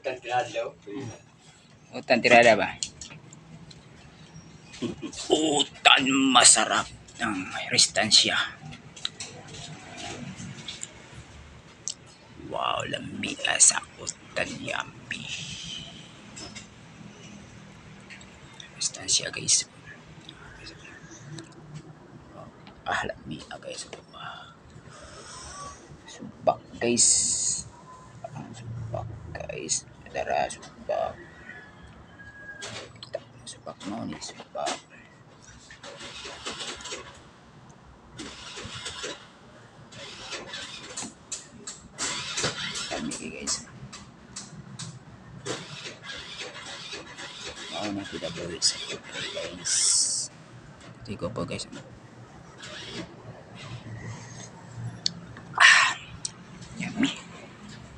Utan tirado. Utan tirada ba? Utan masarap ng restansya. Wow, lami sa utan yummy. Restansya, guys. Ah, lami ah, guys. Ah. Subak, guys. Ang subak, guys. Dara subak. Subak no ni subak. Lami kay, guys. Mao na kita sa guys. Tigo po, guys.